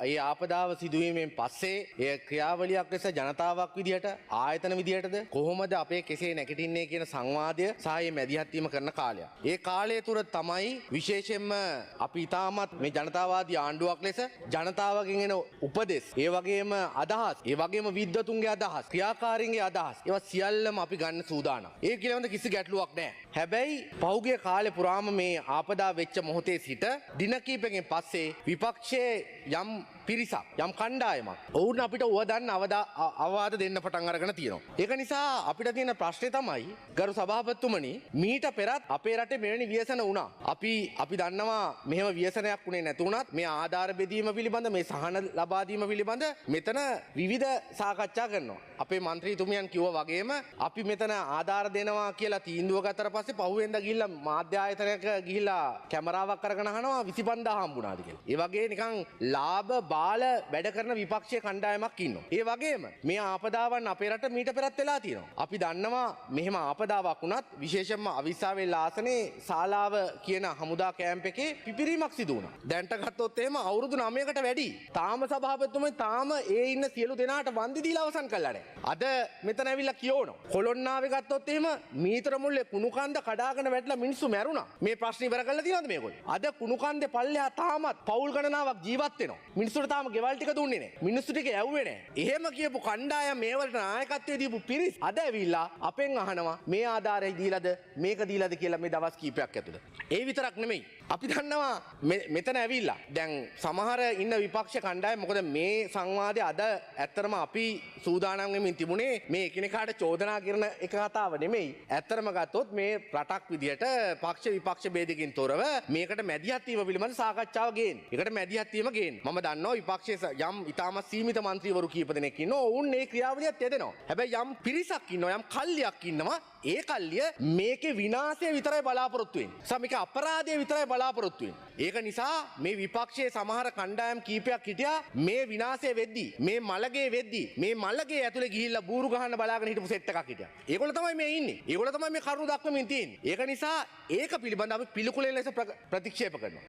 ඒ ආපදාව සිදුවීමෙන් පස්සේ එය ක්‍රියාවලියක් ලෙස ජනතාවක් විදිහට ආයතන විදිහටද කොහොමද අපේ කෙසේ නැගිටින්නේ කියන සංවාදය සහ මේ මැදිහත් වීම කරන කාලය. ඒ කාලය තුර තමයි විශේෂයෙන්ම අපි ඉතාමත් මේ ජනතාවාදී ආණ්ඩුවක් ලෙස ජනතාවගෙන් එන උපදෙස්, ඒ වගේම අදහස්, ඒ වගේම විද්වතුන්ගේ අදහස්, ක්‍රියාකාරීන්ගේ අදහස්, ඒවා සියල්ලම අපි ගන්න සූදානම්. ඒ පිළිබඳ කිසි ගැටලුවක් නැහැ. හැබැයි පහුගිය කාලේ පුරාම මේ ආපදා වෙච්ච මොහොතේ සිට දින කිහිපයකින් පස්සේ විපක්ෂයේ යම් පිරිසක්, යම් කණ්ඩායමක් ඔවුන් අපිට උවදන්න අවවාද දෙන්න පටන් අරගෙන තියෙනවා. ඒක නිසා අපිට තියෙන ප්‍රශ්නේ තමයි ගරු සභාපතිතුමනි, මීට පෙරත් අපේ රටේ මෙවැනි ව්‍යසන වුණා. අපි දන්නවා මෙහෙම ව්‍යසනයක් වුණේ නැතු වුණත් මේ ආධාර බෙදීම පිළිබඳ, මේ සහන ලබා දීම පිළිබඳ මෙතන විවිධ සාකච්ඡා කරනවා. අපේ මන්ත්‍රීතුමියන් කිව්වා වගේම අපි මෙතන ආධාර දෙනවා කියලා තීන්දුව ගත්තට පස්සේ පහුවෙන්ද ගිහිල්ලා මාධ්‍ය ආයතනයක ගිහිල්ලා කැමරාවක් අරගෙන අහනවා 25,000 හම්බුණාද කියලා. ඒ වගේ නිකන් ලාභ බාල වැඩ කරන විපක්ෂයේ කණ්ඩායමක් ඉන්නවා. ඒ වගේම මේ ආපදාවන් අපේ රට මීට පෙරත් වෙලා තියෙනවා. අපි දන්නවා මෙහෙම ආපදාවක් වුණත් විශේෂයෙන්ම අවිස්සාවේ ලාසනේ ශාලාව කියන හමුදා කැම්ප් එකේ පිපිරීමක් සිදු වුණා. දැන්ට ගත්තොත් එහෙම අවුරුදු 9කට වැඩි. තාම සභාපතිතුමනි තාම ඒ ඉන්න සියලු දෙනාට වන්දි දීලා අවසන් කළා නෑ. අද මෙතන ඇවිල්ලා කියවනවා. කොළොන්නාවේ ගත්තොත් එහෙම මීතර මුල්ලේ කුණු කන්ද කඩාගෙන වැටලා මිනිස්සු මැරුණා. මේ ප්‍රශ්න ඉවර කරලා තියෙනවද මේගොල්ලෝ? අද කුණු කන්දේ පල්ලෙහා තාමත් පවුල් ගණනාවක් ජීවත් වෙනවා. මිනිස්සුන්ට තාම ගෙවල් ටික දුන්නේ නෑ. මිනිස්සු ටික ඇව්වේ නෑ. එහෙම කියපු කණ්ඩායම් මේ වලට නායකත්වය දීපු පිරිස් අද ඇවිල්ලා අපෙන් අහනවා මේ ආධාරය දීලාද මේක දීලාද කියලා මේ දවස් කීපයක් ඇතුළත. ඒ විතරක් නෙමෙයි. අපි දන්නවා මෙතන ඇවිල්ලා දැන් සමහර ඉන්න විපක්ෂ කණ්ඩායම්, මොකද මේ සංවාදය අද ඇත්තටම අපි සූදානම් වෙමින් තිබුණේ මේ එකිනෙකාට චෝදනා කරන එක කතාව නෙමෙයි. ඇත්තටම ගත්තොත් මේ රටක් විදියට පක්ෂ විපක්ෂ භේදකින් තොරව මේකට මැදිහත් වීම පිළිබඳ සාකච්ඡාව ගේන්න. ඒකට මැදිහත් වීම ගේන්න. මම දන්නවා විපක්ෂයේ යම් ඉතාමත් සීමිත මන්ත්‍රීවරු කීප දෙනෙක් ඉන්නවා. ඔවුන් මේ ක්‍රියාවලියත් යෙදෙනවා. හැබැයි යම් පිරිසක් ඉන්නවා, යම් කල්ලියක් ඉන්නවා. ඒ කල්ලිය මේකේ විනාශය විතරයි බලාපොරොත්තු වෙන්නේ. සම මේක අපරාධය විතරයි බලාපොරොත්තු වෙන්නේ. ඒක නිසා මේ විපක්ෂයේ සමහර කණ්ඩායම් කීපයක් හිටියා මේ විනාශය වෙද්දී, මේ මලගේ වෙද්දී, මේ මලගේ ඇතුලේ ගිහිල්ලා බූරු ගහන්න බලාගෙන හිටපු සෙට් එකක් හිටියා. ඒගොල්ලෝ තමයි මේ ඉන්නේ. ඒගොල්ලෝ තමයි මේ කරුණු දක්වමින් තියෙන්නේ. ඒක නිසා ඒක පිළිබඳව අපි පිළිකුලෙන් ලෙස ප්‍රතික්ෂේප කරනවා.